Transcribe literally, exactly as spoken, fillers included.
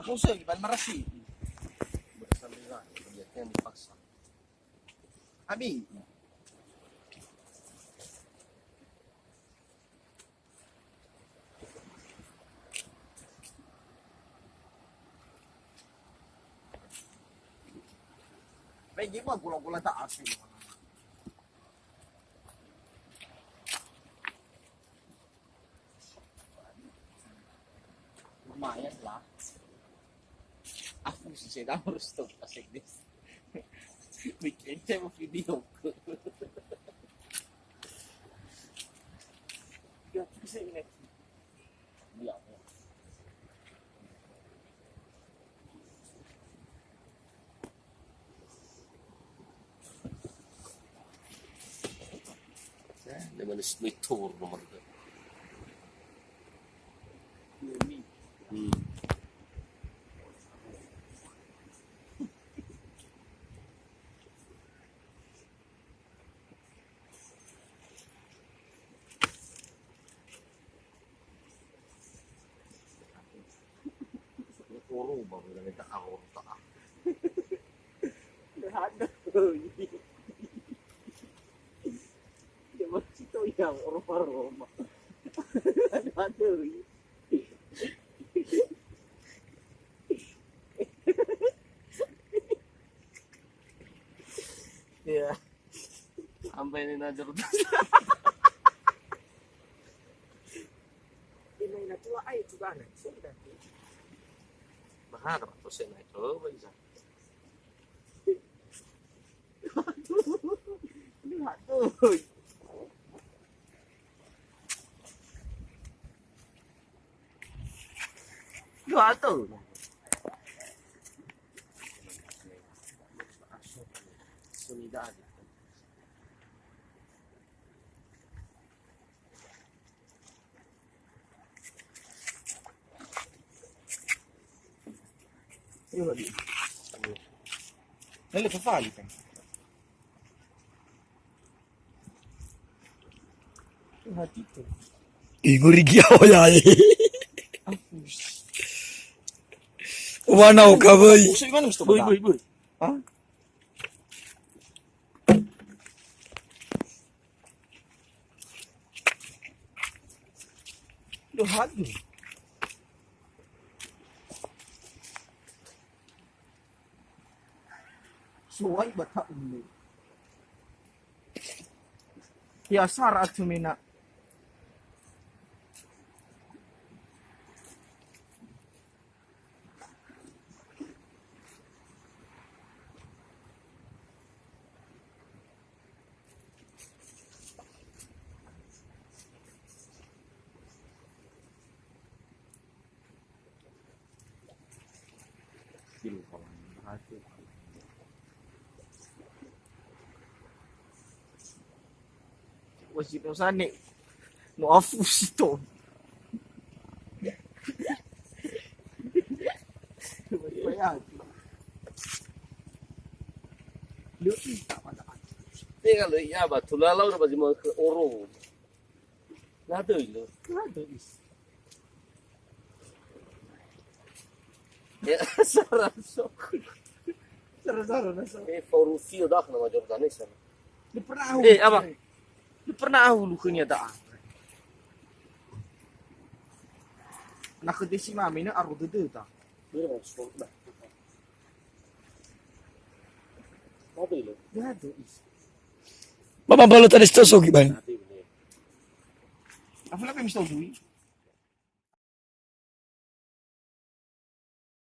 Aku sih, Iban Marasi. Bersambilan, dia yang dipaksa. Abi. Baik, gimana gula-gula tak asli? Lumayan lah. Aku sih saya tahu harus tahu pas ini. Bikin saya mau video. Ya, terus saya ini. Iya, iya. Ya, dia manis mitur nomor itu. Hmm. Oro ba udah minta kahor tak. Aduh. Dia masih tahu ya, oro Roma. Aduh, aduh. Iya. Sampai ini najar. Ina-ina tua ai tu bana. Sudah. Mahal apa persen itu, bisa. Aduh. Dua ratus. Solidaridad. Io lagi. Nelle fa fali kan. Hatito. Iguri gia oya e. Afus. Wana o kawai. Bui, bui, bui. Ha? Loh, aduh. Suai ba ta'ule. Ya, sara atu mena. Wajib no sane. No afu sito. Tenga lö ia ba tulalau na ba zi manö khö oro. Na döi lö. Na döi. Ya, sara so. Sara-sara na so. Eh, fauru fio dah nama Jordan sana. Lu pernah ahu. Eh, apa? Lu pernah ahu lu khönia da'a. Na khö desi mame na aro dödöda. Bera sport dah. Na döi lö. Na döi. Mama balo tadi sto sogi bai. Afu lape mi sto dui.